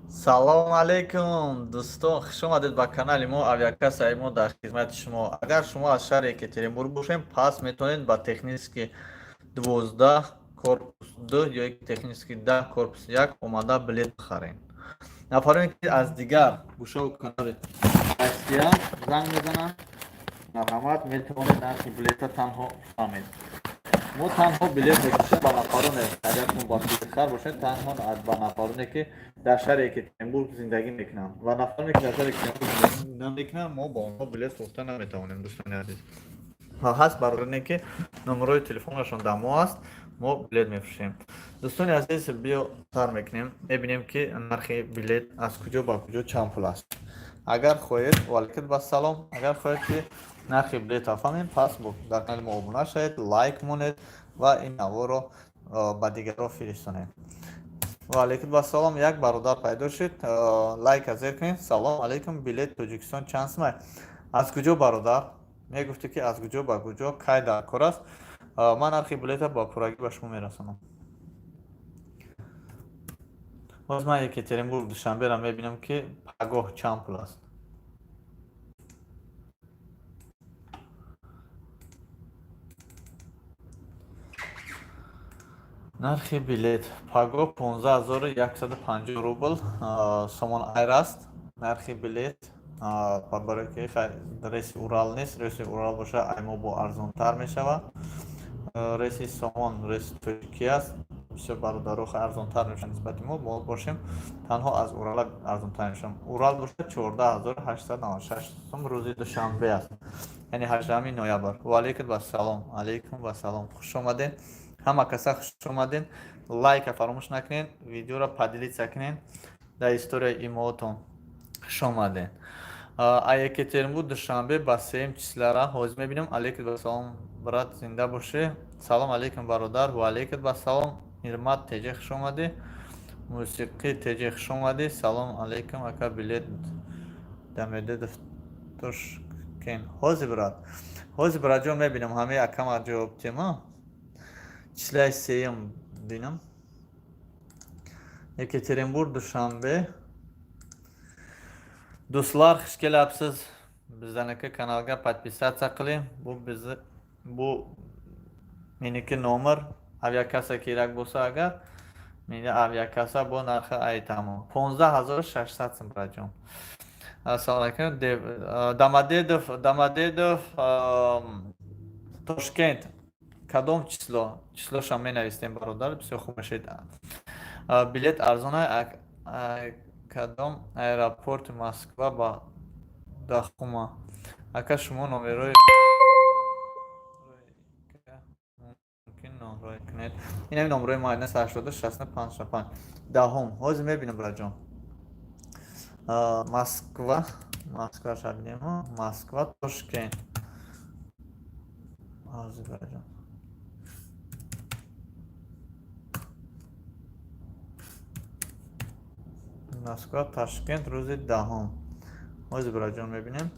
Салом алейкум, дӯстон, хуш омадед ба канали мо. Авиакассаи мо дар хизмати шумо. Агар шумо аз шаҳри Екатеринбург бошед, пас метавонед ба Технический 12, корпус 2 ё Технический 10, корпус 1 омада билет бихаред. Нафароне, ки аз дигар гӯшаву канори Россия занг мезананд, марҳамат, метавонед нархи билета танҳо фаҳмед. Мо танҳо билет мекушем ба нафароне, агар шумо ба билетхар бошед, танҳо ба нафароне, ки дар шаҳри Екатеринбург зиндагӣ мекунанд, ва нафароне, ки дар шаҳри Екатеринбург зиндагӣ намекунанд, мо ба онҳо билет фурӯхта наметавонем, дӯстони азиз. Ва ҳаст бародароне, ки номерои телефонашон дар мо аст, мо билет мефурӯшем. Дӯстони азиз, биё сар мекунем, мебинем, ки нархи билет аз куҷо ба куҷо чанд пул аст. Агар хоҳед, ваалайкум ассалом, агар хоҳед, ки нархи билетро фаҳмем, пас дар канали мо обуна шавед, лайк монед ва ин наворро ба дигарро фиристонед. Ваалайкум ассалом, як бародар пайдо шуд, лайка зер кунед. Салом алейкум, билет Тоҷикистон чанд сумай? Аз куҷо, бародар? Мегуфтӣ, ки аз куҷо ба куҷо, кай дар кор аст, ман нархи билета ба пуррагӣ ба шумо мерасонам. Боз ман Екатеринбург Душанберо мебинам, ки пагоҳ чанд пул аст. Нархи билет пагоҳ 15 150 рубл, Сомон Айр аст нархи билет, барое ки рейси Урал нест. Рейси Урал боша, аймо бо арзонтар мешавад. Рейси Сомон, рейси тоҷикӣ аст, бисёр бародаро арзонтар мешавад нисбати мо. Мо бошем, танҳо аз Урала арзонтар мешавад. Урал бошад, 14 896 сум, рӯзи душанбе аст, яъне 18 ноябр. Ваалайкум ассалом, алейкум вассалом, хуш омадед, ҳама каса хуш омадед. Лайка фаромӯш накунед, видеоро поделиться кунед дар историяи имоотон. Хуш омадед. А Екатеринбург Душанбе ба сеюм числара ҳозир мебинам. Алейкум ассалом, брат, зинда бошӣ. Салом алейкум, бародар. Ваалейкум ассалом, Ирмат теҷе, хуш омадӣ. Мусиқӣ теҷе, хуш омадӣ. Салом алейкум, ака, билет Домодедово Тошкент ҳозир, брат, ҳозир, братҷон, мебинам. Ҳамаи акама ҷавоб тема. Числаи сеюм бинам. Екатеринбург Душанбе. Do'stlar, xush kelibsiz. Bizniki kanalga подписаться qiling. Bu bizni, bu meniki nomer. Aviakassa kerak bo'lsa agar, menga aviakassa bu narxi aytaman. 15 600 сум, братҷон. Ассалому алайкум. Домодедов, Домодедов, Тошкент. Кадом число? Числошам менавистем, бародар, бисёр хуб мешавад. Билет арзона кадом аэропорти Москва ба Дахума? Ака, шумо номерои мумкин номрой кунед. Инами номрои мо 886 55. Даҳум. Ҳозир мебинам, братҷон. Москва, Москва шабинем. Москва Тошкент. Ҳозир, братҷон. Москва Ташкент рӯзи даҳум. Ҳозир, братҷон, мебинем.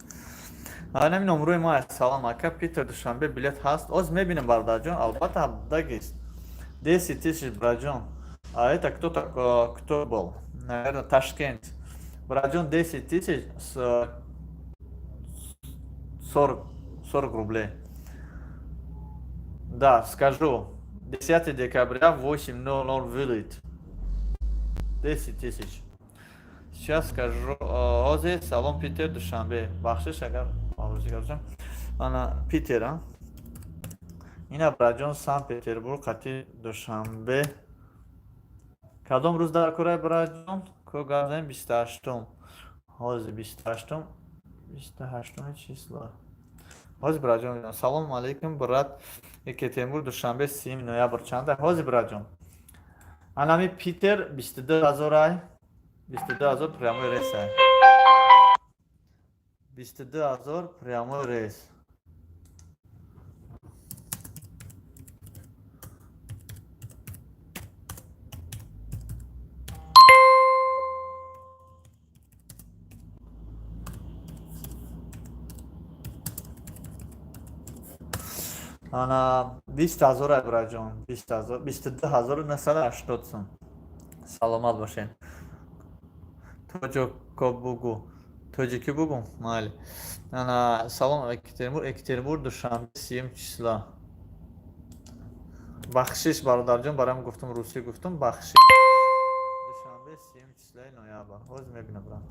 Анами номрои мо аст. Салом, ака, Питер Душанбе билет ҳаст? Ҳозир мебинем, бародарҷон, албатта, дагист. 10 тысяч, братҷон. А это кто так, кто был? Наверное, Ташкент. Братҷон, 10 тысяч с 40 рублей. Да, скажу. 10 декабря, 8:00 вылет. 10 тысяч. Сейчас скажу. Ҳозир, салом, Питер Душанбе. Бахшиш, агар овози. Ана Питер, а? Ина, братҷон, Санкт Петербург қати Душанбе. Кадом рӯз дар кораи, братҷон? Ко гап 28-ум. Ҳозир 28-ум. 28 число. Ҳозир, братҷон. Салом алейкум, брат. Екатеринбург Душанбе 30 ноябр чанда? Ҳозир, братҷон. Анами Питер 22 ҳазор ай. 22 ҳазор прямой рейс ай. 22 ҳазор прямой рейс. Ана 20 ҳазор ай, братҷон, 20 ҳазор, 22 980 сум. Саломат бошед. Тоҷоко бугӯ. Тоҷикӣ бугум? Майли. Ана, салом, Екатеринбург, Екатеринбург, душанбе, 30-юм числа. Бахшиш, бародарҷон, бароям гуфтум, русӣ гуфтум, бахшиш. Душанбе, 30-юм числаи ноябр. Ҳозир мебинам, брат.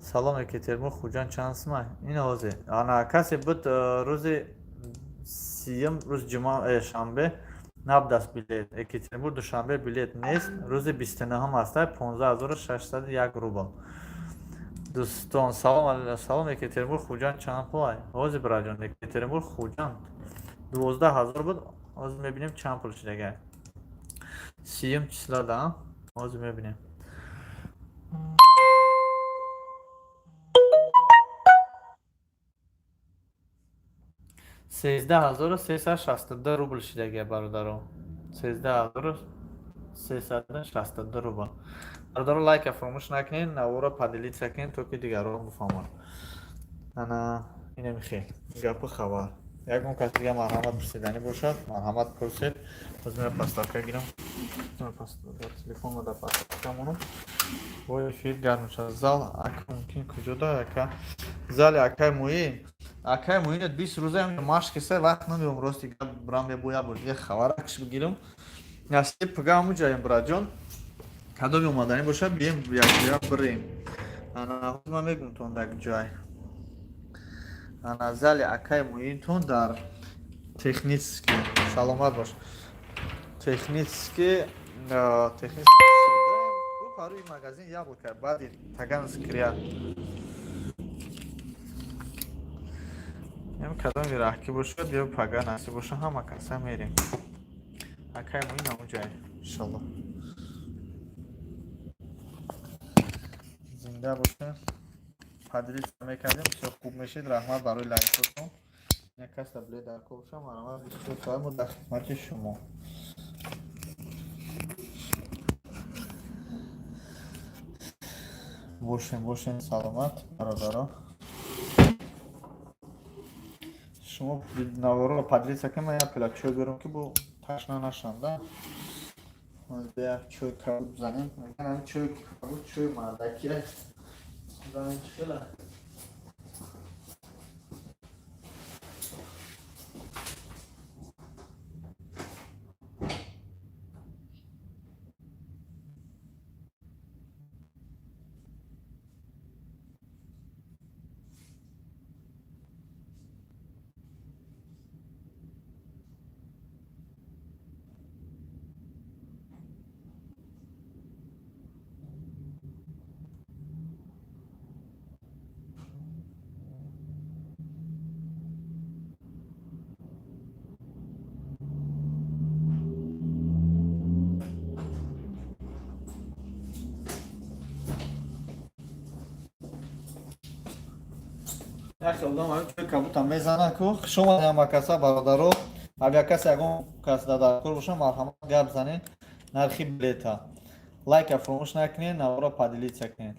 Салом, Екатеринбург, Хуҷанд чанд сумай? Ина ҳозир. Ана, касе буд рӯзи 30-юм, рӯзи ҷумъа, шанбе набдаст билет. Екатеринбург, душанбе билет нест. Рӯзи 29-ум ҳастай, 15 601 рубл. Дӯстон, салом, салом, Екатеринбург, Хуҷанд чанд пулай? Ҳозир, браҷон, Екатеринбург, Хуҷанд 12 000 буд. Ҳозир мебинем, чанд пул шидагай. 30-юм числа да, ҳозир мебинем. 13 362 рубл шидагай, бародаро. 13 362 рубл. Бародаро, лайка фаромӯш накунед, наворо поделиться кунед, то ки дигарон бифаҳманд. Ана, инами хел гапу хабар. Ягон кас дига марҳамат, пурсиданӣ бошад, марҳамат, пурсед. Ҳозир мера подставка гирам. Телефонро дар подставка монам. Бо эфир гарм шад. Зал ака мумкин куҷо да, ака? Зали акай Муин. Акай Муин 20 рӯза машқ киса, вақт намеём, рости гап, брам мебоя бор дига хабаракш бигирам. Насиб, пага ҳамуҷаем, браҷон. Кадоми омаданӣ бошад, бием, якҷоя бирем. Ана, ҳозир ман мегӯм дар ҷой. Ана, зали акай Муинтон дар Технический. Саломат бош. Технический, технический рӯи магазин Яблоко, баъди Таганскрия. Ем, кадоми раҳкӣ бошад, ё пага насиб боша, ҳама каса мерем. Акай Муин ҳамуҷай, иншалло. Зинда бошем. Поделиться мекардем, бисёр хуб мешид. Раҳмат барои лайкотон. Як кас табле дар кор боша, марҳамат, 24 соат мо дар хидмати шумо. Бошем, бошем, саломат, бародаро. Шумо наворо поделиться кунед, ман як пила чой берам, ки бо ташна нашам, да. Як чой кабуд занем. Мегӯянд, чой кабуд чой мардакӣ аст. Занем, чӣ хела? Як одам ҳамин чой кабутам мезанад ку. Хуш омадед ҳама каса, бародаро. Агар касе, ягон кас дар кор боша, марҳамат, гап занед. Нархи билета. Лайка фаромӯш накунед, наворо поделиться кунед.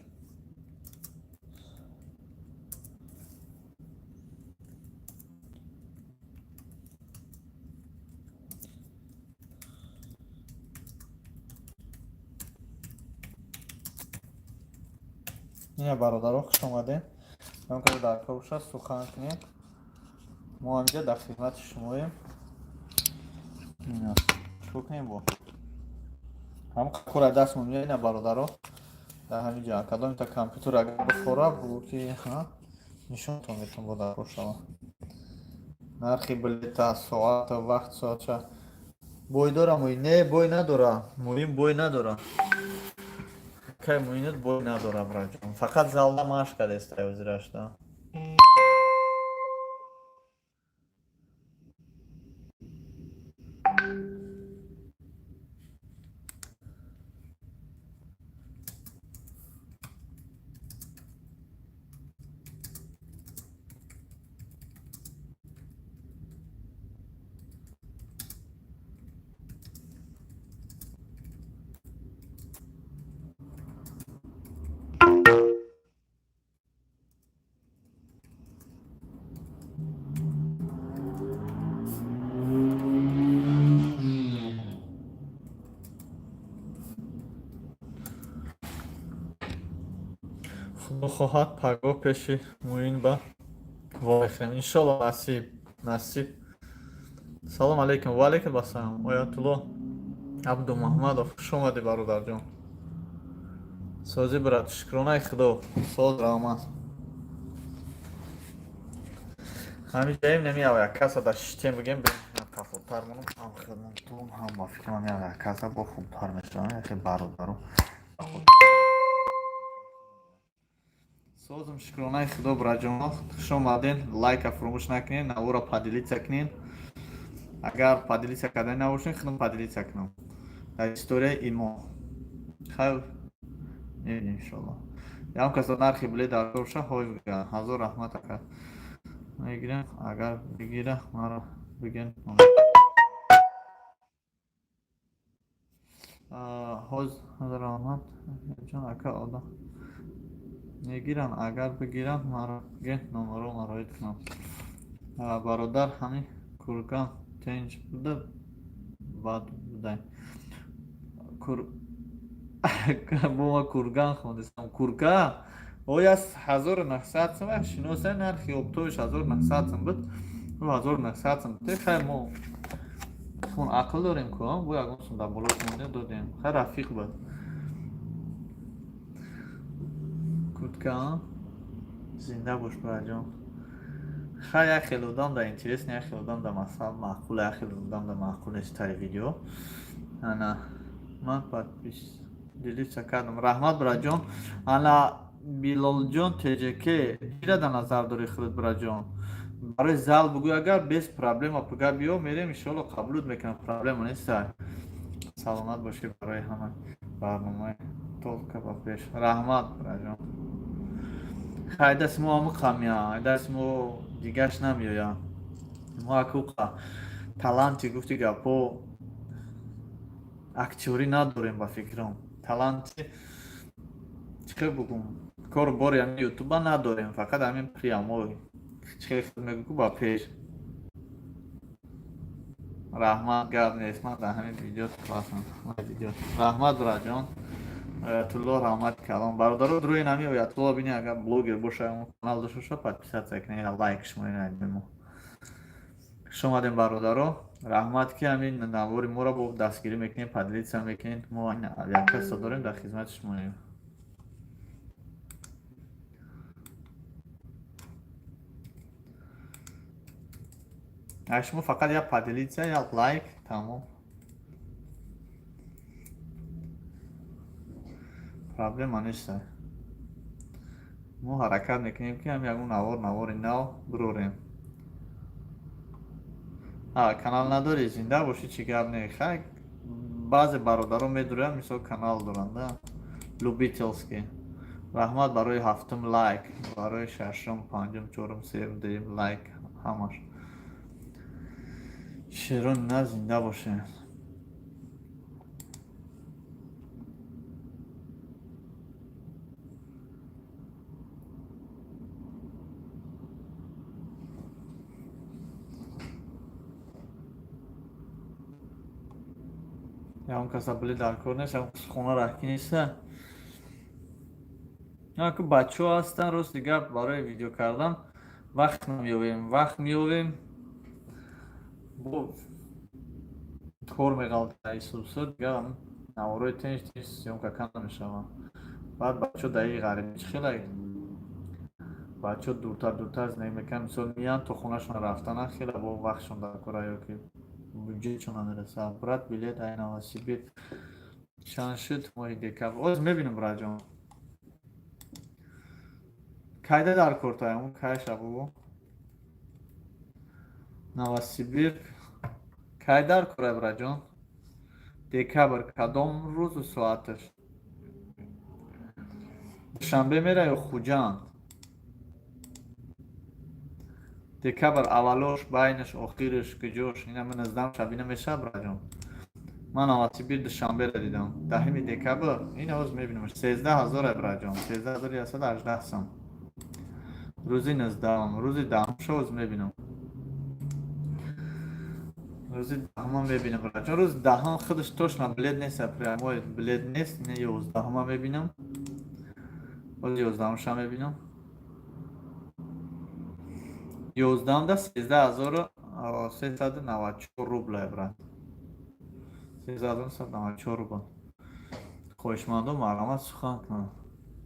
Ина, бародаро, хуш омадед. Ягон кас дар кор бошад, сухан кунед. Мо ҳаминҷа дар хидмати шумоем. Ина, чикор кунем бо? Ҳам кора дастмон меояд, бародаро. Дар ҳамин ҷа кадомита компютер агар бихора, бугӯ ки нишонтон метавон, бо дар кор шава. Нархи билета, соата, вақт, соатша. Бой дора Муин? Не, бой надора. Муин бой надора. Кай Муинат бой надора, браҷон. Фақат залда машқ кардеста ҳозирашда. Худо хоҳад, пагоҳ пеши Муин ба вохӯрем. Иншолло, насиб, насиб. Салом алейкум. Ва алейкум ассалом. Оятулло Абдумаҳмадов, хуш омадӣ, бародарҷон. Созӣ, брат, шукронаи Худо, соз, раҳмат. Ҳамин ҷаем намеява як каса дар шитем бигем, қафотар монам, ҳам хидматум, ҳам ба фикрам як каса бо хубтар мешавам, яхе бародару. Созм, шукронаи Худо, браҷоно, хуш омаден. Лайка фуромӯш накунед, навора поделиться кунед. Агар поделиться кардани набошед, худам поделиться кунам. Дар историяи имо. Хайр, мебинем, иншоалло. Ям каса нархи билет дар боша, ҳой бигӯяд. Ҳазор раҳмат, ака. Мегирем, агар бигира, маро бигӯен. Ҳоз ҳазор раҳмат, ҷон ака, одам мегиранд, агар бигиранд, маро бигӯен, номаро мароид кунам. Бародар, ҳамин Курган тинҷ буда, бад будай. Бо ма Курган хондистам. Курка? Оя 1900 сум, шиноса, нархи оптовиш 1900 сум буд. Ӯ 1900 сум. Те хай, мо хун ақл дорем ку, бо ягон сум дар боло монда додем. Хай, рафиқ буд. Куртка, зинда бош, браҷон. Хай, як хел одам да интересно, як хел одам да масал маъқул, як хел одам да маъқул нест тари видео. Ана, ман подпись делиться кардам. Раҳмат, браҷон. Ана, Билолҷон ТЖК, чира дар назар дорӣ худат, браҷон? Барои зал бугӯй, агар без проблема пага биё, мерем, иншоалло, қабулут мекунам, проблема нест. Саломат бошӣ барои ҳама барномаи только ба пеш. Раҳмат, браҷон. Хай, даст мо ҳаму қамя, даст мо дигаш намеоя. Мо акуқа таланти, гуфти гапо, актёрӣ надорем, ба фикрам. Таланти чӣ хел бугум, кору бори ҳамин ютуба надорем, фақат ҳамин прямой. Чӣ хел худ мегӯ, ба пеш. Раҳмат, гап нест, ман дар ҳамин видео классам. Видео. Раҳмат, браҷон. Оятулло, раҳмати калон. Бародаро, дуруи нами Оятулло бини, агар блогер боша, канал дошта боша, подписаться кунед, лайк шумо мо. Хуш омадем, бародаро. Раҳмат, ки ҳамин навори моро бо дастгирӣ мекунед, поделиться мекунед. Мо як касо дорем, дар хизмати шумоем. Шумо фақат як поделиться, як лайк, тамом. Проблема нест. Мо ҳаракат мекунем, ки ҳам ягон навор, навори нав бирорем. Канал надорӣ, зинда бошӣ, чӣ гап не. Хай, баъзе бародарон медуранд, мисол, канал доранд, да, любительский. Раҳмат барои ҳафтум лайк, барои шашум, панҷум, чорум, сеюм, дуюм лайк, ҳамаш. Шерон на, зинда бошед. Ягон каса билет дар кор нест, ягон хона раҳкӣ неста. Аку бачаҳо ҳастанд, рости гап, барои видео кардан вақт намеёбем, вақт меёбем, бо кор меғалта исуса, дигар наворои тинч тинч съёмка канда мешаванд. Баъд бачаҳо дар ғарибӣ чӣ хеле бачаҳо дуртар дуртар зиндагӣ мекунанд, мисол, меянд то хонашон рафтана хеле бо вақтшон дар кора ё ки бюджетшон намерасад. Брат, билет ай Новосибир чанд шуд моҳи декабр? Оз мебинам, браҷон. Кайда дар кортаям, кай шабобо? Новосибир кай дар кора, браҷон? Декабр кадом рӯзу соаташ? Душанбе мера ё Хуҷанд? Декабр аввалош, байнаш, охираш, куҷош? Ина ман наздам шабина мешавад, браҷон. Ман Новосибир Душанберо дидам. 10 декабр, ин ҳоз мебинам. 13 000, браҷон. 13 118 сом. Рӯзи 19-ум, рӯзи 10-ум шоз мебинам. Рӯзи 10-ума мебинам, браҷон. Рӯзи 10-ум худаш точно билет нест, прямой билет нест, не, 11-ума мебинам. Боз 11-умша мебинам. 11-умда 13 394 рубля, брат. 13 394 рубл. Хоҳишмандон марҳамат, сухан кунанд.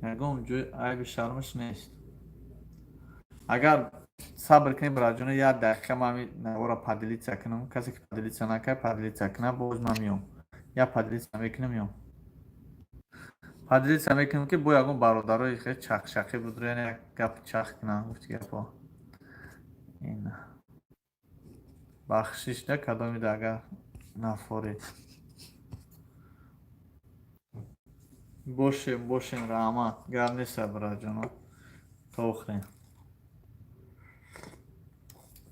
Ягон ҷои айби шармаш нест. Агар сабр кунем, братҷоно, як дақиқа ман навора поделиться кунам. Касе ки поделиться накард, поделиться кунад, боз ман меом. Як поделиться мекунам, меом. Поделиться мекунам, ки бо ягон бародарои хеле чақчақӣ буд, яъне як гап чақ кунам, гуфти гапҳо. Ин бахшиш да кадомида агар нафоред. Бошем, бошем, раҳмат. Гап нест, братҷоно. То охирем.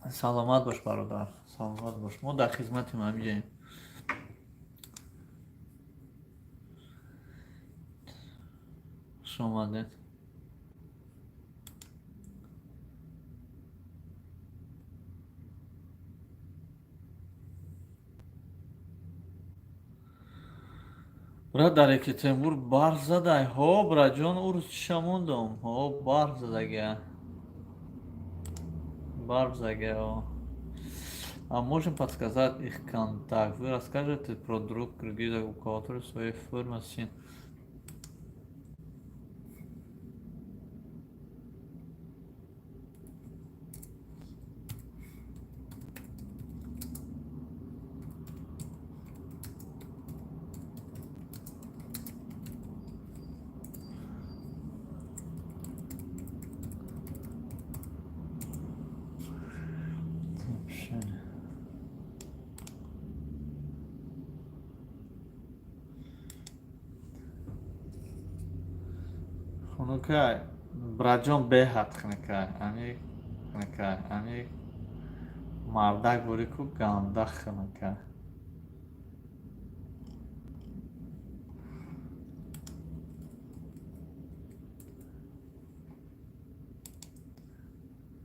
Саломат бош, бародар, саломат бош. Мо дар хизмати ҳамиҷаем. Хуш омадед. Брат, дар Екатеринбург барф задай? Ҳо, братҷон, ӯ рӯз чиша мондум. Ҳо, барф задагия. Барф задагия. А можем подсказать их контакт? Вы расскажете про друг киргиза, у которого своей фирмы сын. Сообщение. Хунукай, братҷон, беҳад хунукай. Ами хунукай, ами мардак бурӣ ку, ганда хунукай.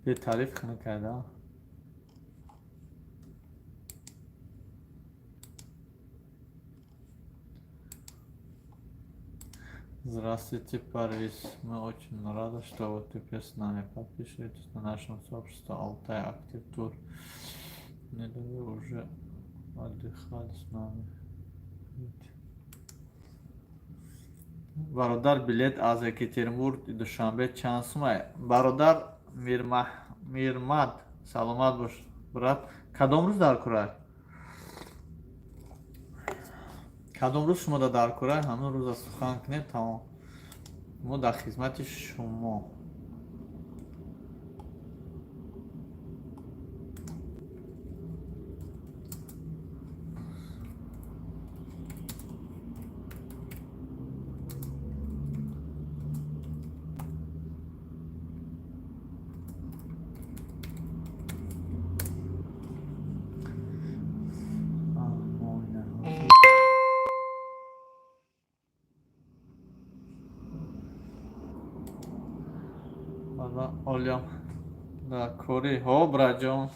Бетариф хунукай, да? Здравствуйте, Парвиз. Мы очень рады, что вы теперь с нами. Подписывайтесь на наше сообщество Алтай Актив Тур. Недавно уже отдыхали с нами. Бародар, билет аз Екатеринбург Душанбе чанд сумай? Бародар Мирмад, саломат бош, брат. Кадом рӯз дар курай? Кадом рӯз шумо дар курай, ҳамон рӯза сухан кунем, тамом. Мо дар хизмати шумо. Олиям дар кори. Ҳо, братҷон,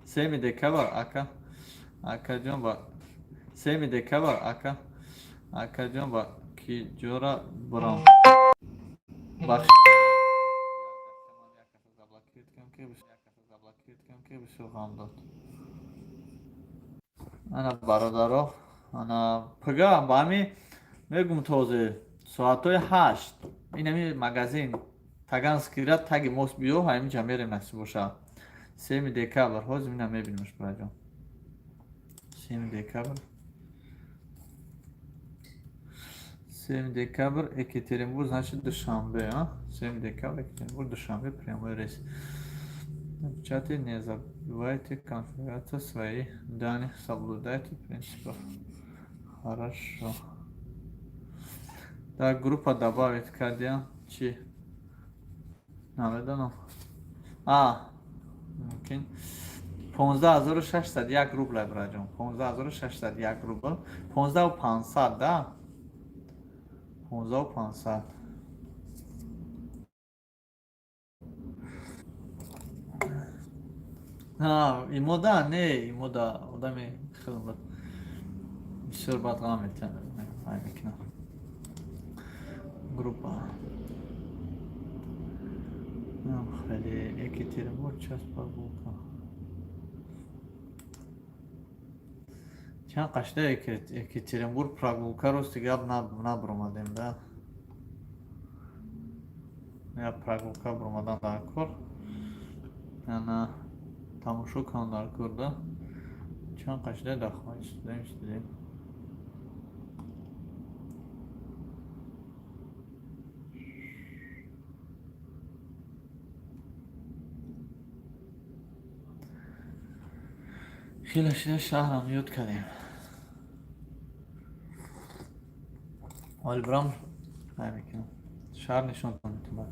3 декабр, ака, акаҷон, ба 3 декабр, ака, акаҷон, ба ки ҷора бурам? Бахш, ки бисёр ғам дод. Ана, бародаро, ана пага ба ҳами мегум, тозе соатҳои 8 инами магазин Таганскира, таги мост биё, ҳаминҷа мерем, насиб боша. 3 декабр ҳозир ина мебинемш, браҷон. 3 декабр, 3 декабр, Екатеринбург, значит, Душанбе. 3 декабр, Екатеринбург, Душанбе, прямой рейс. В чате не забывайте конфигурацию свои данных, соблюдайте принципы. Хорошо. Так, группа добавить кардия чи намедонам. А, мумкин. 15 601 рубл, браҷон. 15 601 рубл. 15 500, да? 15 500. Имода не, имода одами хеле бад, бисёр бад ғам мекунам. Группа. Бале, Екатеринбург, час прогулка. Чанд қашда Екатеринбург прогулка, рости гап, набуромадем да. Я прогулка буромадан дар кор. Ана тамошо кунам дар кор да. Чанд қашда дар хона истодем, истодем. Хеле шида шаҳрам ёд кардем. Ҳоли бирам ай мекунам. Шаҳр нишонтон метавонад.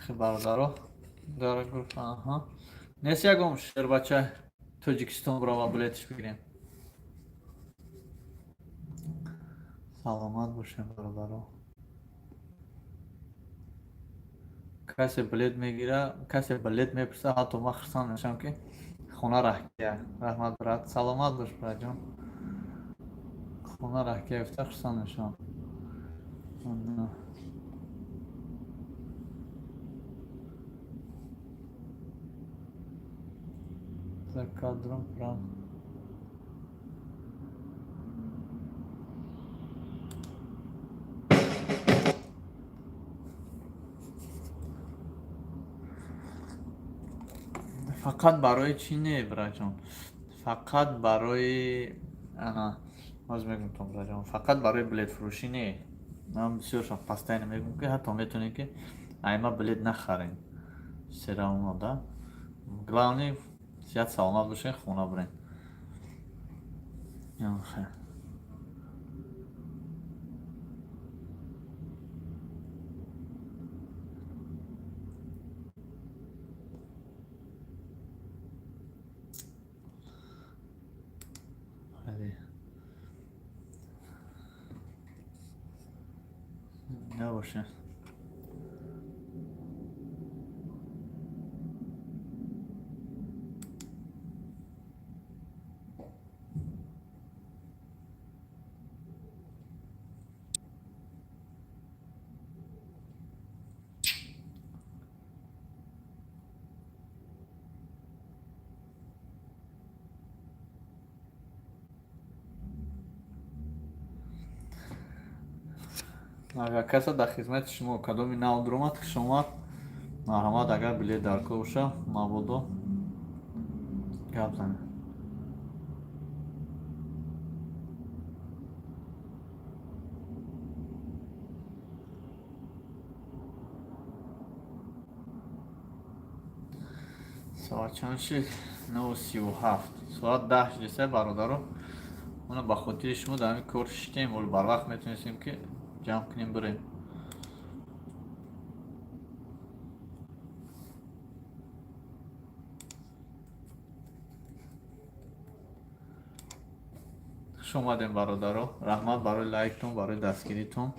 Хе бародаро дар гурӯҳ, аҳа. Нест ягон шербача Тоҷикистон бирава билетиш бигирем. Саломат бошем, бародаро. Касе билет мегира, касе билет мепурса, ҳатто ман хурсанд мешавам, ки хона раҳкия. Раҳмат, брат, саломат бош, братҷон. Хона раҳкия гуфта хурсанд мешавам. За кадром прям. Фақат барои чӣ не, браҷон? Фақат барои ана боз мегумтон, браҷон, фақат барои билетфурӯшӣ не. Ман бисёр постоянно мегӯм, ки ҳатто метавонед, ки айма билет нахарем. Всё равно да. Главное, сиҳат саломат бошед, хона бирем. Хе. Бале. Набошед. Агар касе дар хизмати шумо, кадоми нав дуромад, хушомад, марҳамат, агар билет дар кор боша, мабодо гап занед. Соат чанд шид? 9:37. Соат 10 шудеса, бародаро. Мана ба хотири шумо дар ҳамин кор шиштем, ҳоло барвақт метавонистем, ки ҷамъ кунем, бирем. Хуш омадем, бародаро. Раҳмат барои лайктон, барои дастгиритон.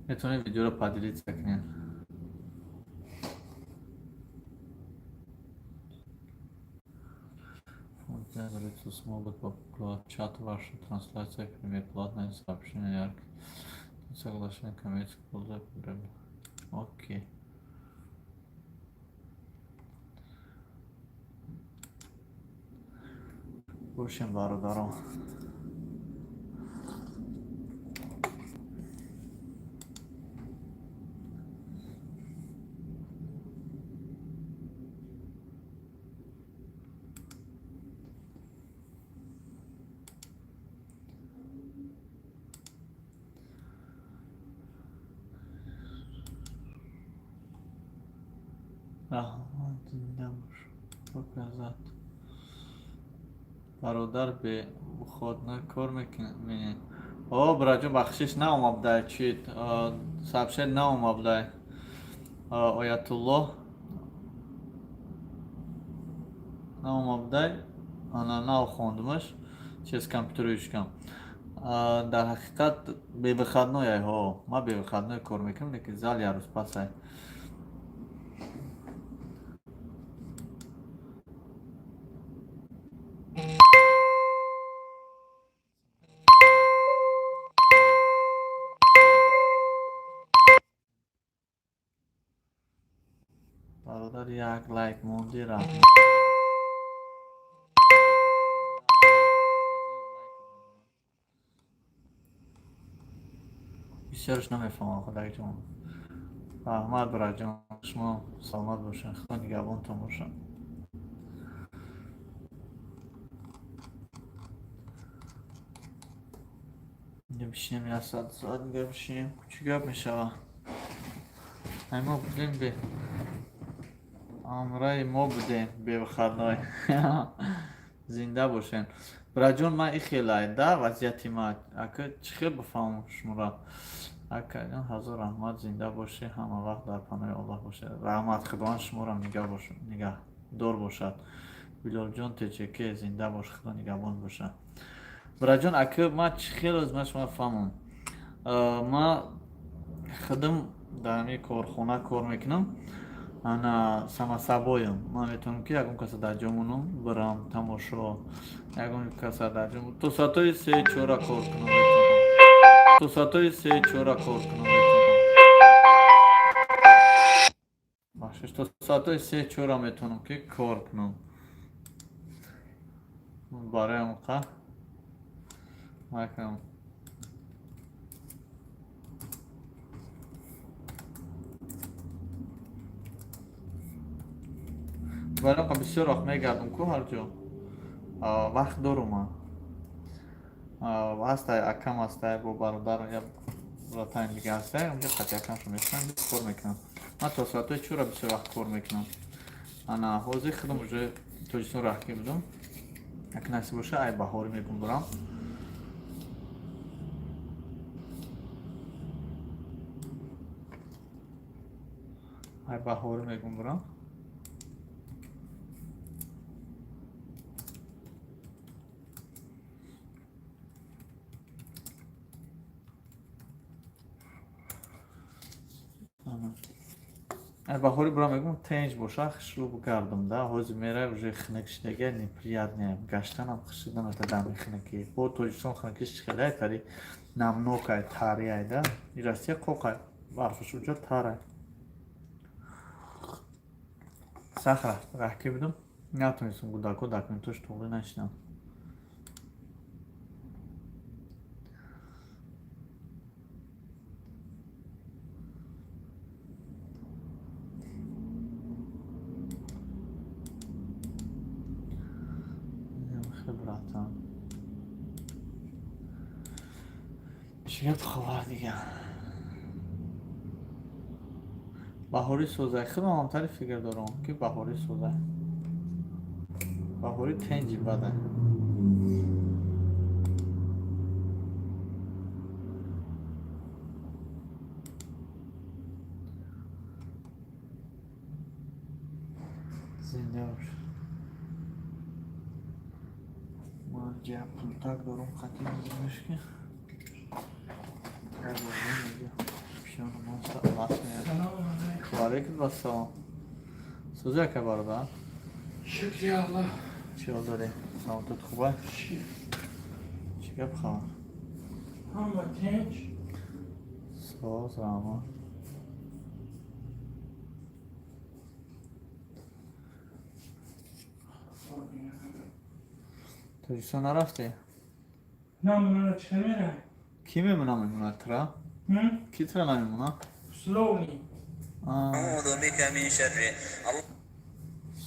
Метавонед видеоро поделиться кунед. Функция смогут чат вашу трансляция, пример, платное сообщение, ярко. Соглашение коммерческого пользователя. Окей. Бошем, бародарон. Раҳмат, зинда бош. Показать. Бародар, бе выходной кор мекунед? О, браҷон, бахшиш, наомабдай, чи сообщение наомабдай. Оятуллоҳ наомабдай, ана нав хондумаш, чиз компютери ишкам. Дар ҳақиқат бе выходной ай, ҳо, ман бе выходной кор мекунам, лекин зал як рӯз пас ай. Бародар, як лайк монди, раҳмат. Бисёрш намефаҳмам, худаҷон. Раҳмат, бираҷон, шумо саломат бошед, худо нигаҳбонтон бошад. Инҷа бишинем, як соат, 2 соат дига бишинем, чӣ гап мешава? Ай мо будем бе амраи мо будем бевыходной. Зинда бошен. Бираҷон, ман ихелай да вазъияти ма. Ака, чӣ хел бифаҳмам шуморо? Акаҷон, ҳазор раҳмат, зинда бошӣ, ҳама вақт дар паноҳи Аллоҳ бошед. Раҳмат, Худованд шуморо нигаҳдор бошад. Билолҷон ТЧК, зинда бош, Худо нигаҳбон бошад. Бираҷон, ака, ман чӣ хел оз ман шумо фаҳмам? Ман худам дар ҳамин корхона кор мекунам. Ана самасабоям. Ман метавонам, ки ягон каса дар ҷо монам, бирам тамошо, ягон каса дар ҷо то соатҳои 3-4 кор кунам метавонам. То соатҳои 3-4 кор кунам метавонам. Бахшиш, то соатҳои 3-4 метавонам, ки кор кунам. Барои онқа накунам. Барои онқа бисёр вақт мегардам ку ҳар ҷо. Вақт дорум ман. Ҳастай акам, ҳастай бо бародар, як братани дига ҳастай, онҷо қати акамшон мешинам, кор мекунам. Ман то соатҳои 4 бисёр вақт кор мекунам. Ана ҳозир худам уже Тоҷикистон раҳкӣ будам. Як насиб боша, ай баҳорӣ мегум бурам. Ай баҳорӣ мегум бурам. Ай баҳорӣ бурам, мегум, тенҷ боша, хушрӯ бигардам да. Ҳозир мерай, уже хунук шидага, неприятно. Гаштанам хушида мета дами хунукӣ. Бо Тоҷикистон хунукиш чӣ хелай, тари намнокай, тариай да. И Россия қоқай, барфаш уҷа тарай. Сахт раҳкӣ будам, натонистам, кӯдако документош тоғрӣ нашидам. Братан. Чӣ гап, хабар дига? Баҳорӣ созай. Худам ҳамтари фикр дорам, ки баҳорӣ созай. Баҳорӣ тенҷи бадай. Зинда бош. Ман ҷа пултак дорум, хати мешки. Валейкум ассалом. Сӯзи, ака, бародар. Шукри Аллоҳ. Чӣ ҳол дорӣ? Саломатат хубай? Чӣ гап, хабар? Ҳама тинч. Соз, раҳмат. Тоҷикистон нарафтӣ? Намонара чӣ мерай? Кӣ мемона, мемонад тура? Кӣ тура намемона? Условный. أعوذ بك من شره.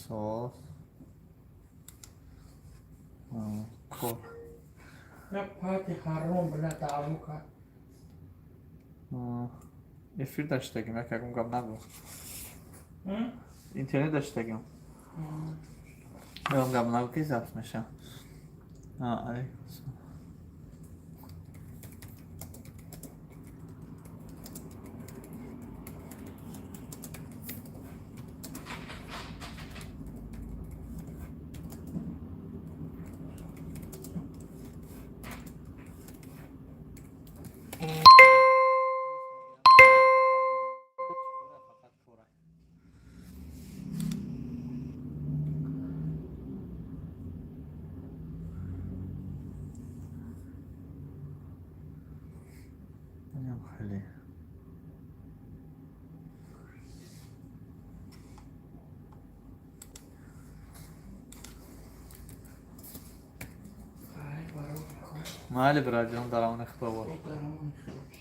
Соз. Кор. Як пати ҳаром била даъво кард. Эфир даштагим, як ягон гап нагӯ. Интернет даштагим. Ягон гап нагӯ, ки запись мешавад. Алейкум ассалом. Инам хеле. Майли, братҷон, дар амони Худо бош. Дар амони Худо бош.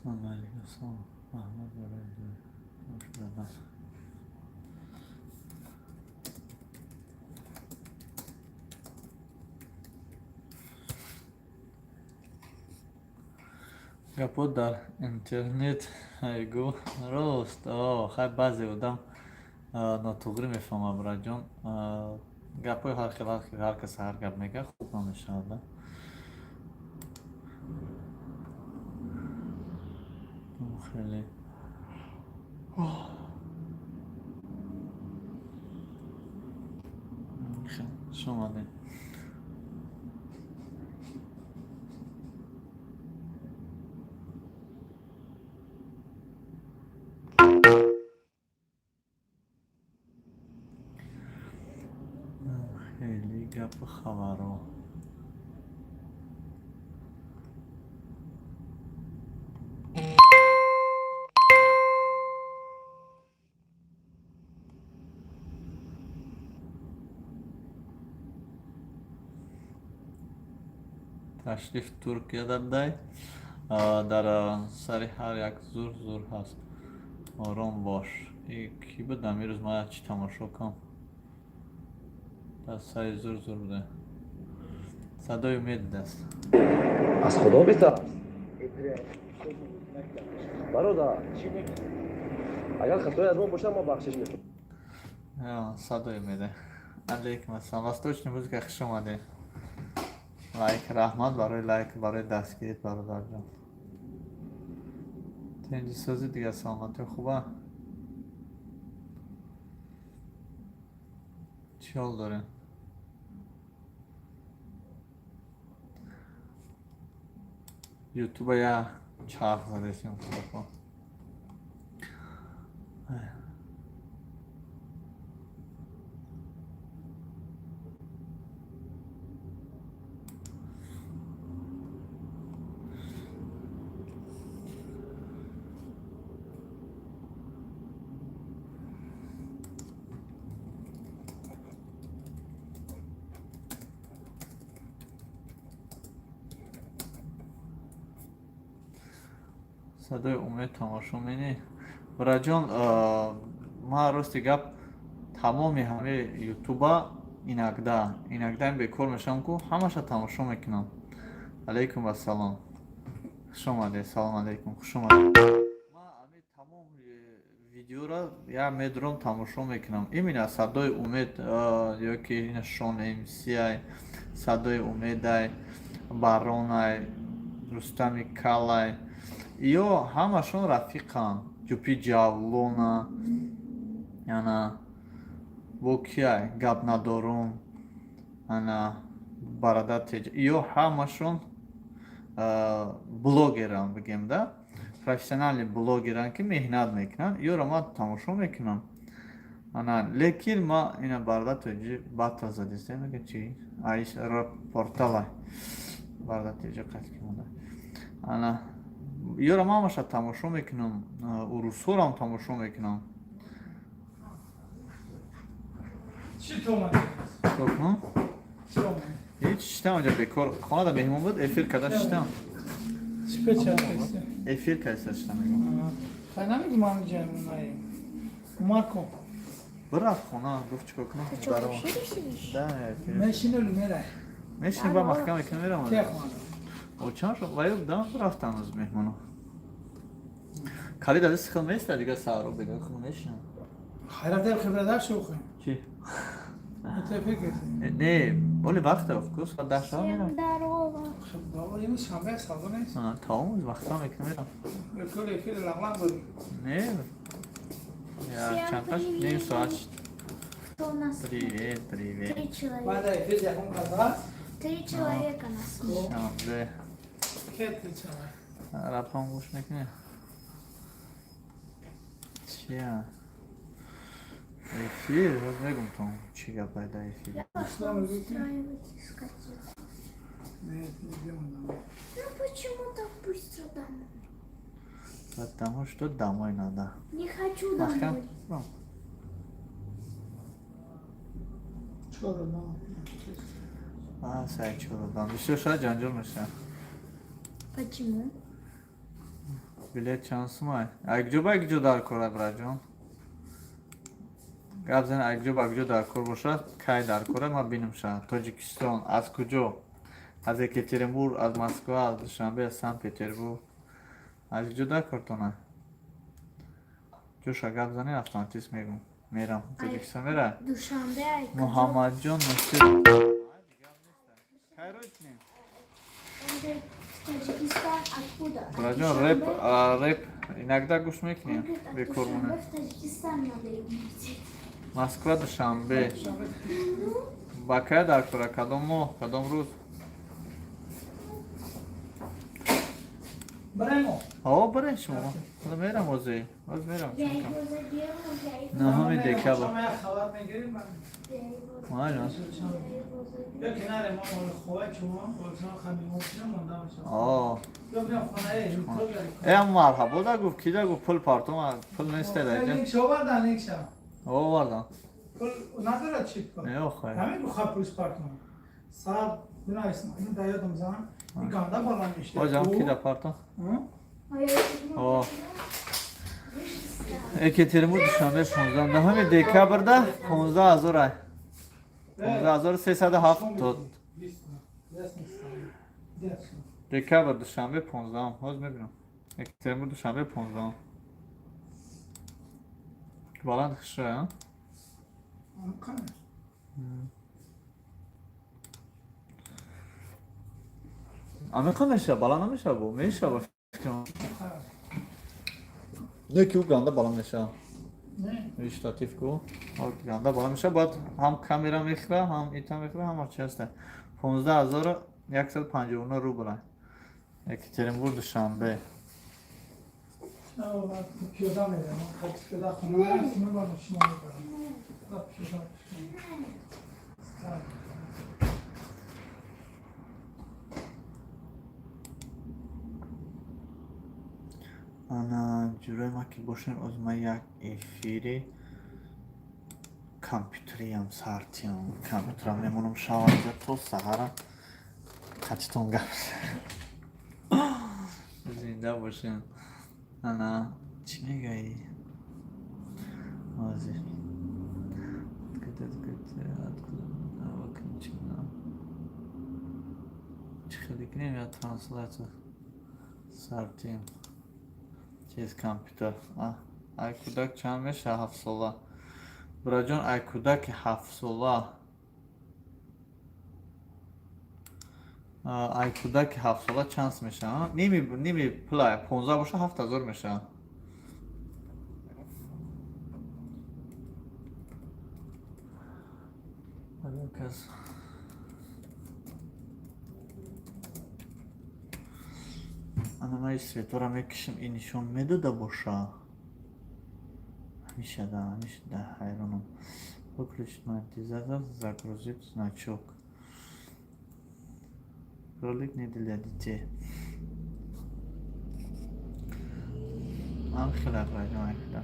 Салом алейкум, салом, раҳмат барои тамошо кардан. Гапҳо дар интернет айгу рост. Хай, баъзе одам нотуғрӣ мефаҳмад, братҷон. Гапҳои ҳар хел, ҳар хел, ҳар кас ҳар гап мегӯяд, хуб намешавад. Хеле хуш омадед. Хеле гапу хабарҳо. Ташриф Туркия дай, дар сари ҳар як зур зур ҳаст, ором бош. Кӣ будам ирӯз, ман чӣ тамошо кунам, дар сари зур зур буда, садои умед будаст. Аз Худо битарс, бародар. Агар хатое аз мо бошад, мо бахшиш мекунем. Садои умеда. Алейкум ассалом, восточный музыка, хуш омадед. Лайк, раҳмат барои лайк, барои дастгирит, бародарҷон. Тинҷисозӣ, дигар саломатӣ хуба, чӣ ҳол дорем? Ютуба я чарх задесем. Худо. Садои умед тамошо менӣ, бираҷон? Ман, рости гап, тамоми ҳамаи ютуба инакда инакда бекор мешавам ку, ҳамаша тамошо мекунам. Алейкум ассалом, хуш омадед. Салом алейкум, хуш омадед. Ман ами тамоми видеоро я медурам, тамошо мекунам. Именно садои умед ё ки Шон МСай, садои умедай, Баронай, Рустами Калай, ё ҳамашон рафиқанд. Ҷупи Ҷавлона, ана бо кияй гап надорум, ана бародар теҷ, ё ҳамашон блогерам, бигем да, профессиональный блогерам, ки меҳнат мекунанд. Ёро ман тамошо мекунам. Ана, лекин ма ина бародар теҷи батл задистем, мега чи аиш портала бародар теҷи қайд ки монда. Ана ёро ман ҳамаша тамошо мекунам, урусҳоро тамошо мекунам. Чӣ ту омадӣ? Чикор кунам? Чӣ омадӣ? Ҳеҷ, шиштам онҷа бекор, хонада меҳмон буд, эфир карда шиштам. Чӣ печатаси? Эфир карда шиштам, мегӯям. Хай, намегу ман ҷамъ Марко. Бирафт хона, гуфт чикор кунам. Ты что, в эфире сидишь? Да, эфир. Мешини или мерай? Мешинем, ба маҳкам мекунем, мерам. Ке хона? О, чанд шуд, ваю дам рафтам аз меҳмоно. Калид аз хел места, дига саҳро бега хел мешинам. Хайра дел хибрадар шухи. Чӣ? Ты фикр. Не, оли вақт рафт, ку соат 10 шава Всем мерам. здорово. Баба, ин шанбе савдо нест. Тамом, вақта мекунем, мерам. Кул эфир лағлан буд. Не. Я Всем чанд қаш? привет. Ним соат. Кто у нас? Привет, привет. Три человека. Баъд эфир якум каза. Три человека нас смотрят. Шанбе. Ке три человек? Рапам гӯш мекунӣ? Чия? Эфир, ҳоз мегум то чӣ гапай дар эфир. Я пошла устраивать, искать. Нет, идем домой. Ну почему так быстро домой? Потому что домой надо. Не хочу Маҳкам. домой. Чор одам. А, сай чородам. Бисёр шояд ҷанҷол мешавад. Почему? Билет чанд сумай? Акҷо ба куҷо дар кора, браҷон? Гап зан, акҷо ба куҷо дар кор бошад, кай дар кора, ман бинам шавад. Тоҷикистон, аз куҷо? Аз Екатеринбург, аз Москва, аз Душанбе, аз Санкт Петербург. Аз куҷо дар кортона? Ҷоша гап зани, автоматист мегум. Мерам. Тоҷикистон мера? Душанбе, ай куҷо? Муҳаммадҷон Носир. Кай рой кунем? Он говорит, в Таджикистан откуда? От Браҷон, рэп, Душанбе? а, рэп иногда гӯш Он мекунем. говорит, от Бекор Душанбе монем. в Таджикистан надо ему идти. Москва, Душанбе. Ба кай дар кора? Кадом моҳ, кадом рӯз? Баремо. Ҳо, барем шумо. Ҳоло мерам ҳозир. Ҳоз мерам. Я его заделал, я его, 9 декабр. Шумо як хабар мегирем. Я его, Майли. я его Ё заделал. кинаре мо моли хоҳад шумо, болшон хамимо монда мешавад. О. Ё биям хонаи ютуб. Э, марҳабо да гуфт, ки да гуфт, пул партом, пул нест да. Линк шовардан, линк ша. Овардам. Пул надорад чип. Не, охай. Ҳамин гуфт пул партом. Саб бинависам, ин да ёдам зан. Ин ганда бала мешта. Ҳоҷам ки да партом? А я его О. выше стал. Екатеринбург, Душанбе, 16 9 декабрда 15 ҳазор ай. 15 370. Декабр, Душанбе, 15. Ҳоз мебинам. Екатеринбург, Душанбе, 15. Баланд хушра, а? Амиқа меша, баланд намеша бо? Меша ба фикрам. Не, ки ӯ ганда баланд меша. Не. Штатив ку. Ганда баланд меша, бояд ҳам камера мехӯра, ҳам ита мехӯра, ҳама чи ҳаста. 15 159 рубл. Екатеринбург, Душанбе. Пиёда мерам. Пиёда хона ман ба машина мебарам. Пиёда. На. Ана, ҷурои ма ки бошем, оз ма як эфири компютериам сартиам. Компютерам мемонам шаванҷа то саҳара. Қатитон гап. Зинда бошем. Ана, чӣ мегаӣ? Ҳозир. Откуда, откуда, откуда, выключено. Чӣ хеле кунем я трансляция сартием через компютер. А, ай кӯдак чанд меша 7-сола? Бираҷон, ай кӯдаки 7-сола. А, ай кӯдаки 7-сола чанд меша? Ними пула 15 боша, 7000 меша. Агар кас ана ман светора мекишам, ин нишон медода боша. Ҳамеша да, ҳамеша да ҳайронам. Выключить монетизатор, загрузить значок. Ролик не для детей. Ам хела браҷон, ай хела.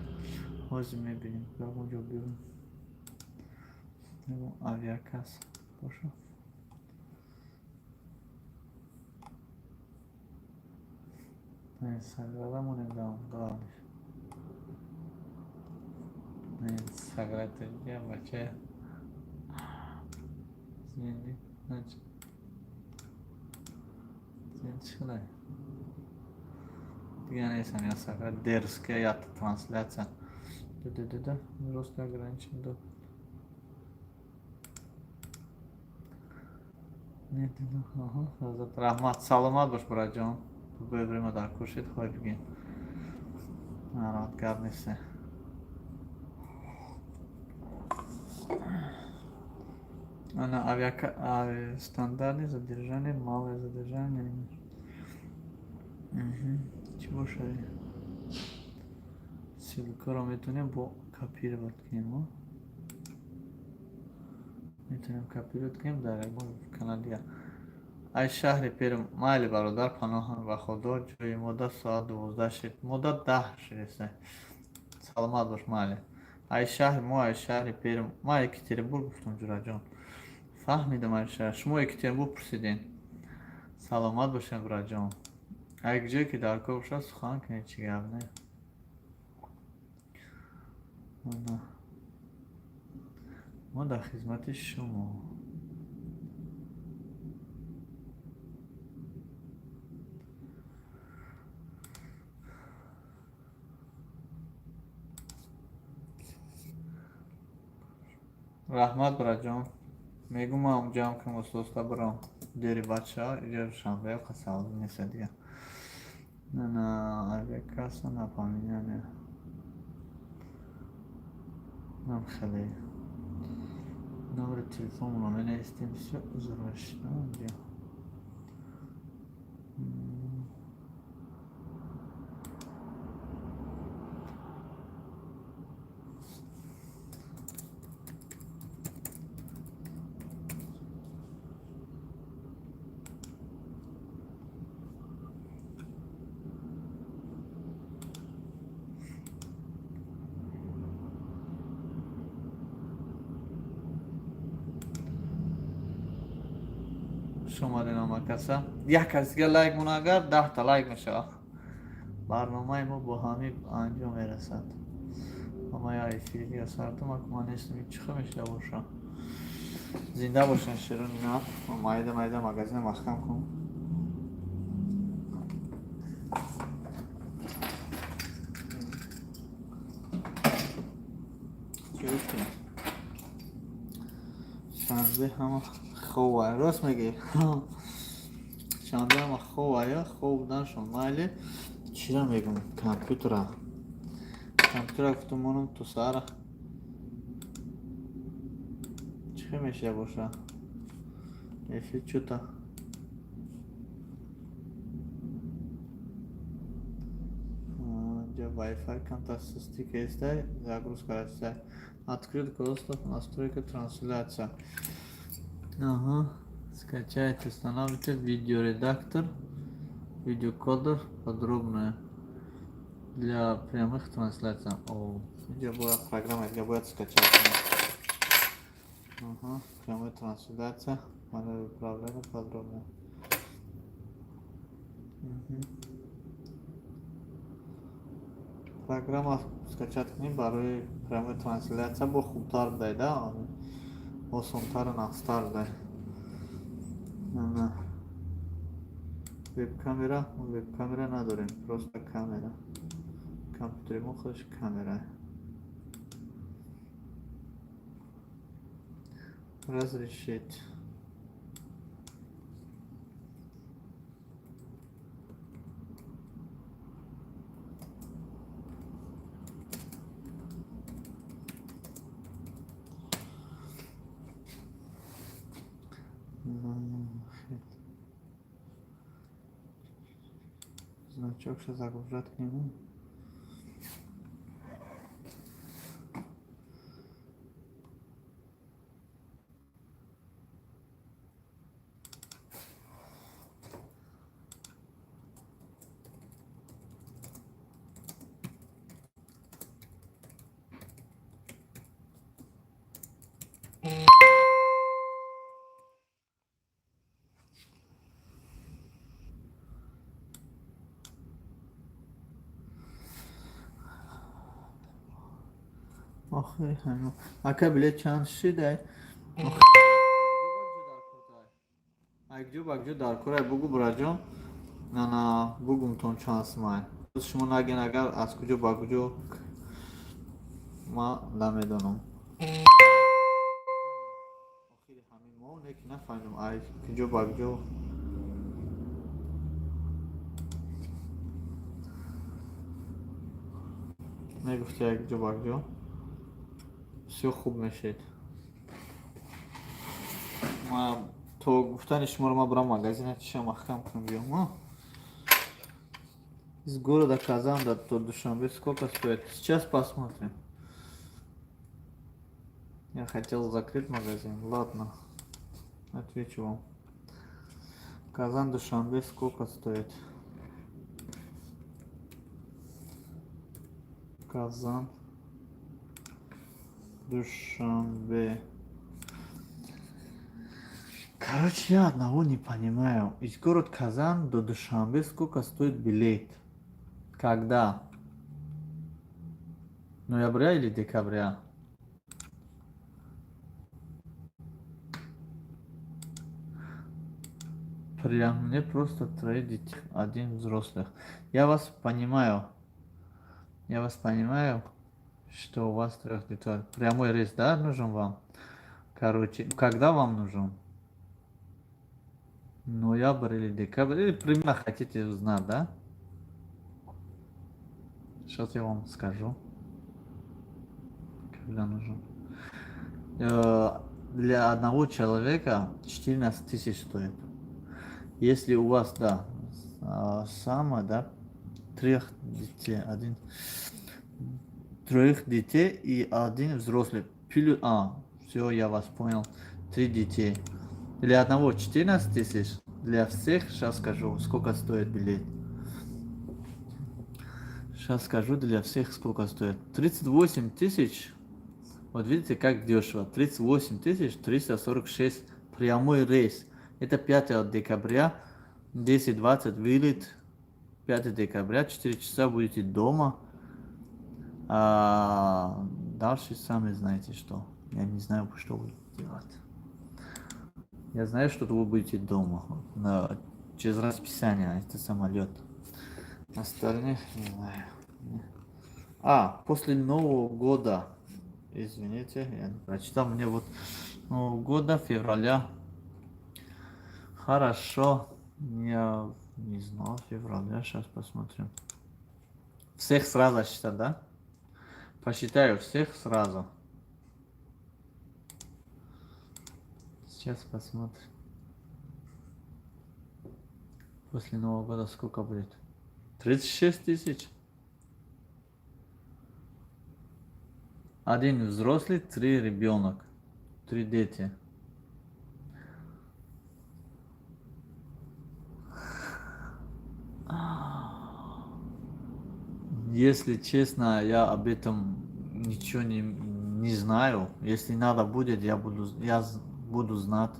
Ҳозир мебинем, ягон ҷо бибинем. Ягон авиакасс боша. Инстаграма монем дам, главный. Инстаграм бача. Зинди, значит. Зинди чӣ Дига нестам я сагра дерзкая я трансляция. Да-да-да-да, рост ограничен до. Нет, ага, раҳмат, саломат бош, браҷон. Бо дар куршед хоҳӣ бигин. Нароҳат, гап нест. Ана авиака, стандартное задержание, малое задержание. Мгм. Чӣ бошад? Ссылкаро метавонем бо копировать кунем, а? Метавонем копировать кунем дар ягон канал дигар. Ай шаҳри Перм. Майли, бародар, паноҳам ба Худо. Ҷои мода соат 12 шид, мода 10 шидеста. Саломат бош, майли. Ай шаҳр мо, ай шаҳри Перм. Ма Екатеринбург гуфтам, ҷураҷон, фаҳмидам. Ай шаҳр шумо Екатеринбург пурсидем. Саломат бошем, бураҷон. Ай ҷое ки дар кор бошад, сухан кунед, чӣ гап не. Ана. Мо дар хизмати шумо. Раҳмат, бираҷон. Мегум, ман ҷамъ кунам, оста бирам, дери бача иҷо шанбе қасал неста дига. На авиакасса напоминание нам хеле номери телефонро менавистем, всё, узрашно инҷо. Хуш омадед омакаса. Як кас дига лайк мона, агар 10-та лайк мешавад, барномаи мо бо ҳамин анҷом мерасад. Ама я эфири дига сартум ма нестам, чӣ хел мешуда боша. Зинда бошен, широни на майда майда магазина маҳкам кун. Чӣ гуфтем? Шанбе ҳама хова, рост мегӣ, шанбе ҳама хова я хоб буданшон. Майли, чира мегум? Компютера гуфтум, монум то саҳара. Чӣ хел мешуда боша эфир? Чута инҷа Wi-Fi камтар сустӣ кестай, загрузка растай. Открыть доступ, настройка, трансляция. Ага, скачайте, установите видеоредактор, видеокодер, подробное для прямых трансляций. О, инҷа бояд программа дига бояд скачать. Ага, прямая трансляция, панель управления, подробно. Мгм. Программа скачать кунем барои прямой трансляция, бо хубтар будай да, осонтару нақстар будай. Ана. Веб-камера, веб-камера надорем, просто камера. Компютери мо худаш камера. Разрешить. Хел. Значок ша загружать к нему. Охири ҳамин, ака, билет чанд шидай? Акҷо бакҷо дар корай, бугу, бураҷон. Ана, бугумтон чанд сумай. Шумо наген, агар аз куҷо ба куҷо, ман намедонам. Охири ҳамин моҳ не ки нафаҳмидам, ай куҷо ба куҷо. Мегуфти як ҷо ба куҷо, бисёр хуб мешед. Ма то гуфтани шуморо ма бурам магазина, чиша маҳкам кунам, биём. Из города Казан до Душанбе сколько стоит? Сейчас посмотрим. Я хотел закрыть магазин. Ладно, отвечу вам. Казан Душанбе сколько стоит? Казан Душанбе. Короче, я одного не понимаю. Из города Казан до Душанбе сколько стоит билет? Когда? Ноября или декабря? Прям мне просто трое детей, один взрослых. Я вас понимаю. Я вас понимаю, что у вас трех детей. Прямой рейс, да, нужен вам? Короче, когда вам нужен? Ноябрь или декабрь? Или примерно хотите узнать, да? Сейчас я вам скажу, когда нужен. Для одного человека 14 тысяч стоит. Если у вас, да, самое, да, трех детей, один, троих детей и один взрослый. Плюс, все, я вас понял, три детей. Для одного 14 тысяч, для всех, сейчас скажу, сколько стоит билет. Сейчас скажу для всех, сколько стоит. 38 тысяч, вот видите, как дешево. 38 346 прямой рейс. Это 5 декабря, 10:20 вылет. 5 декабря, 4 часа будете дома. А дальше сами знаете что. Я не знаю, что вы делать. Я знаю, что вы будете дома. Через расписание, это самолет. Остальных не знаю. А, после Нового года. Извините, я не прочитал. Мне вот Нового года, февраля. Хорошо. Я не знал, февраля. Сейчас посмотрим. Всех сразу считать, да? Посчитаю всех сразу. Сейчас посмотрим. После Нового года сколько будет? 36 тысяч. Один взрослый, три ребенок. Три дети. Если честно, я об этом ничего не знаю. Если надо будет, я буду знать.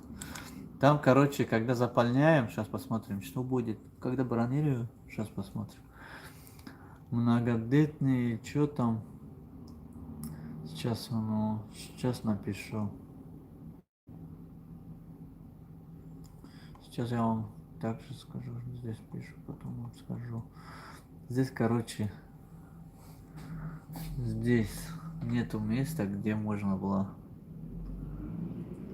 Там, короче, когда заполняем, сейчас посмотрим, что будет. Когда бронирую, сейчас посмотрим. Многодетный, что там? Сейчас, ну, сейчас напишу. Сейчас я вам также скажу, здесь пишу, потом вам скажу. Здесь, короче, здесь нету места, где можно было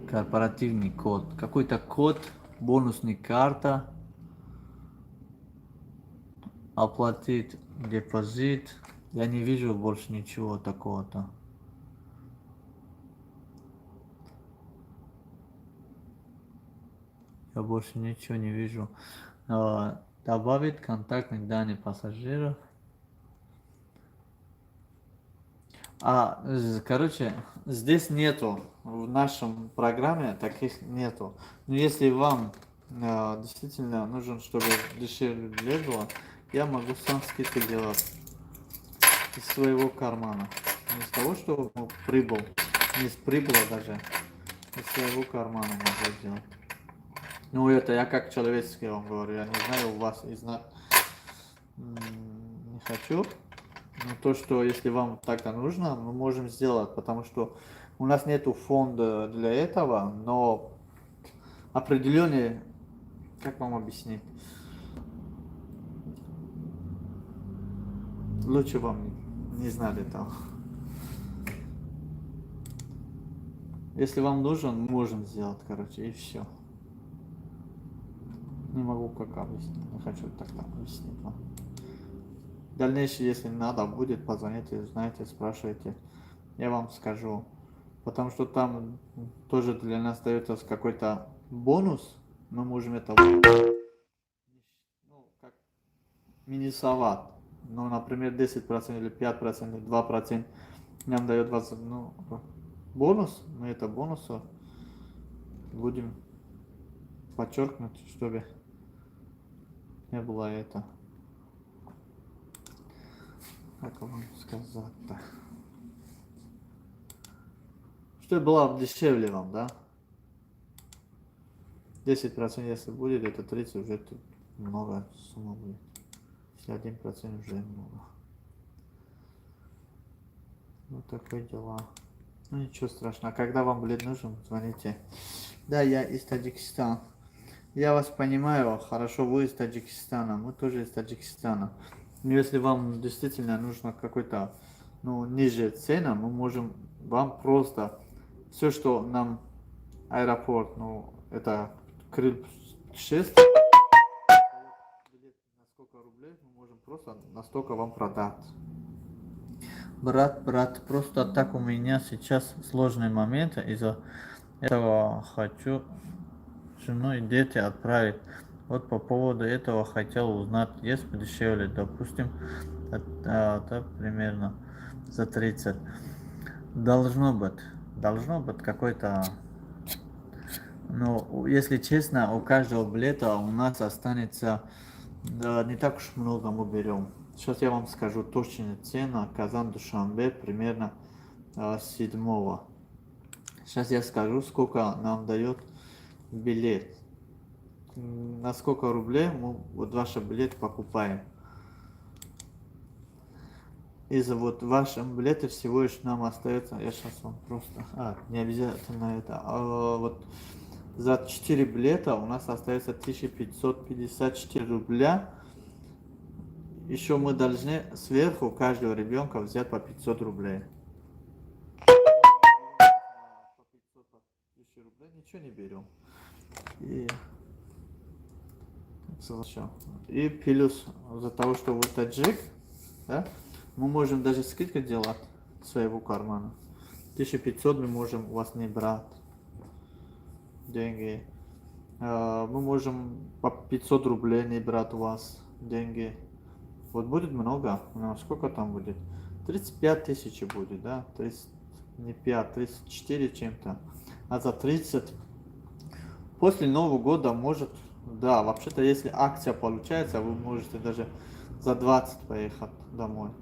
корпоративный код. Какой-то код, бонусный карта, оплатить депозит. Я не вижу больше ничего такого-то. Я больше ничего не вижу. Добавить контактные данные пассажиров. А, короче, здесь нету, в нашем программе таких нету. Но если вам действительно нужен, чтобы дешевле билет было, я могу сам скидку делать из своего кармана. Не из того, что, ну, прибыл, не с прибыла даже, из своего кармана могу сделать. Ну, это я как человеческий вам говорю, я не знаю, у вас и знать не хочу. Но то, что если вам так-то нужно, мы можем сделать, потому что у нас нету фонда для этого, но определенные, как вам объяснить? Лучше вам не знать этого. Если вам нужен, можем сделать, короче, и все. Не могу как объяснить, не хочу так объяснить вам. Дальнейшее, если надо будет, позвоните, знаете, спрашивайте, я вам скажу. Потому что там тоже для нас дается какой-то бонус, мы можем это, ну, как минусовать. Ну, например, 10% или 5%, или 2% нам дает 20, ну, Бонус, мы это бонусу будем подчеркнуть, чтобы не было это. Как вам сказать-то? Чтобы было дешевле вам, да? 10% если будет, это 30 уже тут много сумма будет. Если 1% уже много. Вот такое дела. Ну ничего страшного. Когда вам билет нужен, звоните. Да, я из Таджикистана. Я вас понимаю, хорошо, вы из Таджикистана, мы тоже из Таджикистана. Но если вам действительно нужно какой-то, ну, ниже цена, мы можем вам просто все, что нам аэропорт, ну, это Крылья 6, билет на сколько рублей, мы можем просто настолько вам продать. Брат, брат, просто так у меня сейчас сложный момент, из-за этого хочу жену и дети отправить. Вот по поводу этого хотел узнать, есть подешевле, допустим, это примерно за 30. Должно быть какой-то. Ну, если честно, у каждого билета у нас останется, да, не так уж много мы берем. Сейчас я вам скажу точную цену. Казан Душанбе примерно 7. Сейчас я скажу, сколько нам дает билет. На сколько рублей мы вот ваш билет покупаем. Из вот вашем билете всего лишь нам остается, я сейчас вам просто, не обязательно это, а вот за 4 билета у нас остается 1554 рубля. Еще мы должны сверху каждого ребенка взять по 500 рублей. По 500, по 1000 рублей ничего не берем. И плюс за того, что вы таджик, да, мы можем даже скидку делать своего кармана. 1500 мы можем у вас не брать деньги. Мы можем по 500 рублей не брать у вас деньги. Вот будет много. Ну, сколько там будет? 35 тысяч будет, да? 30, не 5, 34 чем-то. А за 30 после Нового года может, да, вообще-то если акция получается, вы можете даже за 20 поехать домой.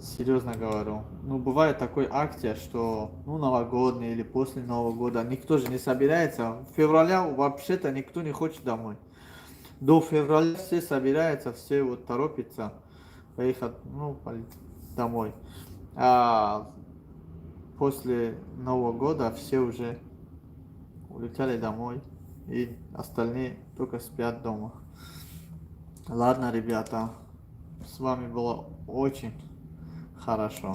Серьезно говорю. Ну, бывает такая акция, что, ну, новогодняя или после Нового года никто же не собирается. В феврале вообще-то никто не хочет домой. До февраля все собираются, все вот торопятся поехать, ну, домой. А после Нового года все уже улетели домой, и остальные только спят дома. Ладно, ребята, с вами было очень хорошо.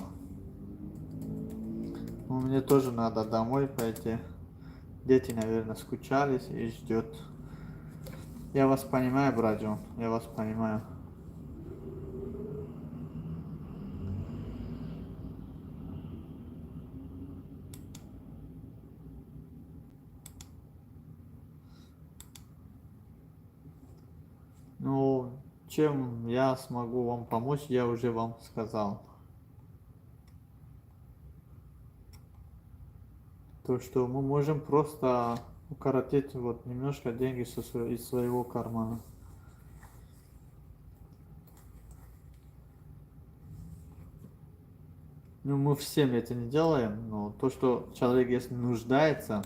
Ну, мне тоже надо домой пойти. Дети, наверное, скучались и ждет. Я вас понимаю, братжон, я вас понимаю. Ну, чем я смогу вам помочь, я уже вам сказал. То, что мы можем просто укоротить вот немножко деньги из своего кармана. Ну, мы всем это не делаем, но то, что человек, если нуждается,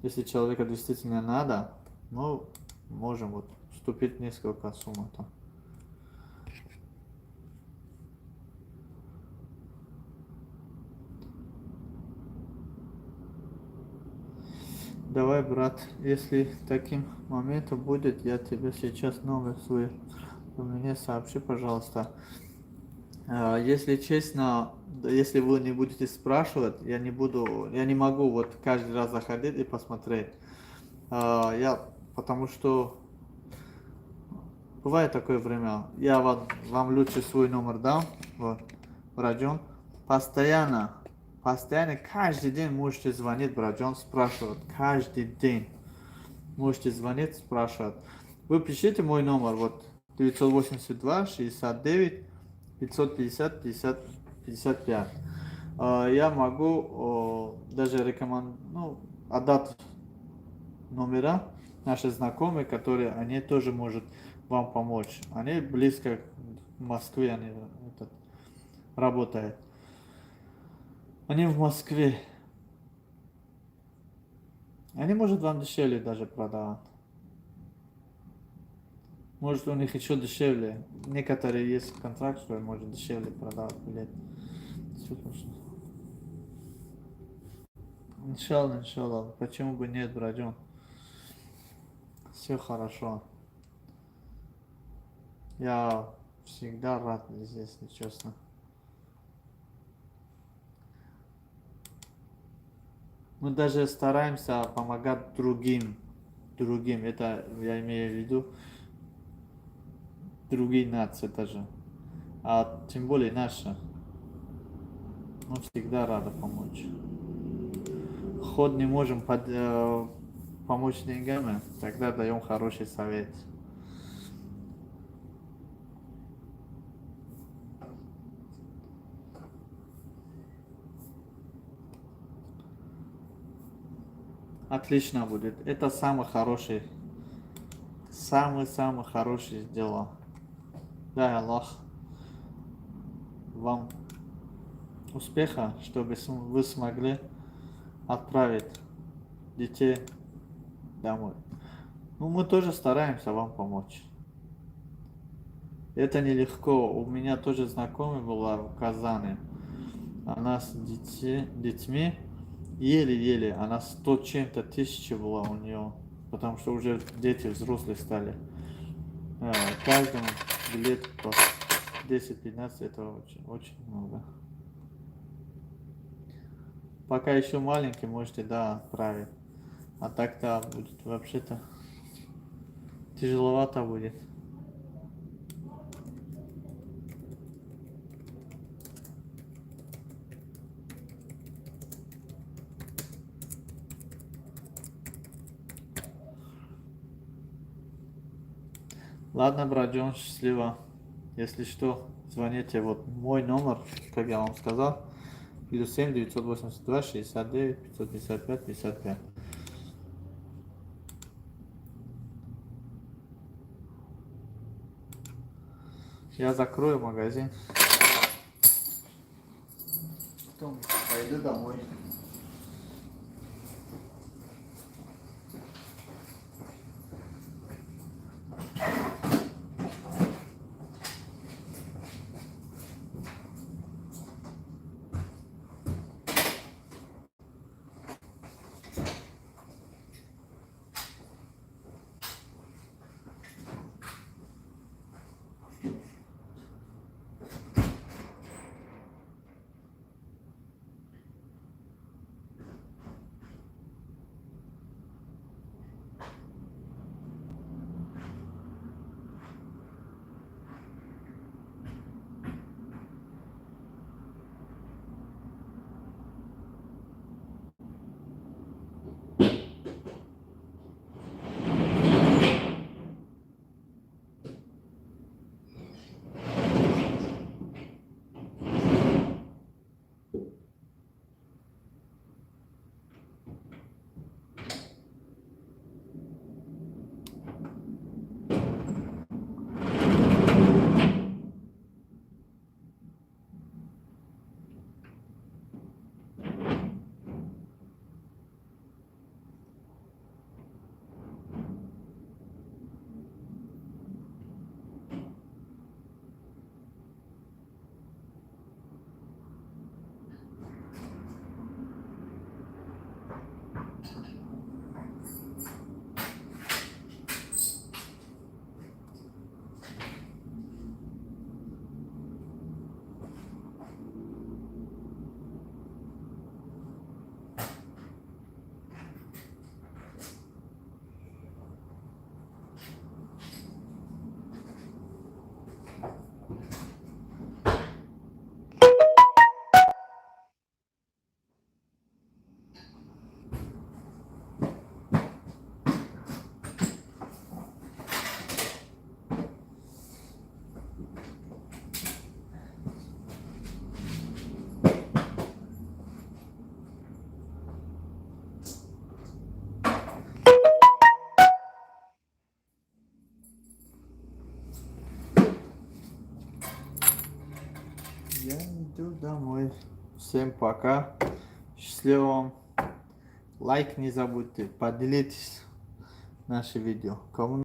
если человека действительно надо, мы можем вот вступить несколько сумм там. Давай, брат, если таким моментом будет, я тебе сейчас номер свой, мне сообщи, пожалуйста. Если честно, если вы не будете спрашивать, я не буду, я не могу вот каждый раз заходить и посмотреть. Я, потому что бывает такое время, я вам лучше свой номер дам, вот, братжон, постоянно, постоянно, каждый день можете звонить, братжон, спрашивать, каждый день можете звонить, спрашивать. Вы пишите мой номер, вот, 982 69 550 55. Я могу даже ну, отдать номера наши знакомые, которые они тоже могут вам помочь. Они близко к Москве, они этот, работают. Они в Москве. Они, может, вам дешевле даже продавать. Может, у них еще дешевле. Некоторые есть контракт, что может дешевле продавать билет. Иншалла, иншалла. Почему бы нет, братан? Все хорошо. Я всегда рад здесь, если честно. Мы даже стараемся помогать другим. Другим. Это я имею в виду другие нации тоже. А тем более наша. Мы всегда рады помочь. Хоть не можем помочь деньгами, тогда даем хороший совет. Отлично будет. Это самый хороший, самый-самый хороший дело. Дай Аллах вам успеха, чтобы вы смогли отправить детей домой. Ну, мы тоже стараемся вам помочь. Это нелегко. У меня тоже знакомая была в Казани. Она с детьми еле-еле, она 100 чем-то тысячи была у нее, потому что уже дети взрослые стали. Каждому билет по 10-15, это очень, очень много. Пока еще маленький, можете, да, отправить. А так-то будет вообще-то тяжеловато будет. Ладно, братжон, счастливо. Если что, звоните. Вот мой номер, как я вам сказал, +7 982 69 555 55. Я закрою магазин. Потом пойду домой. Я иду домой. Всем пока. Счастливо вам. Лайк не забудьте. Поделитесь нашим видео. Кому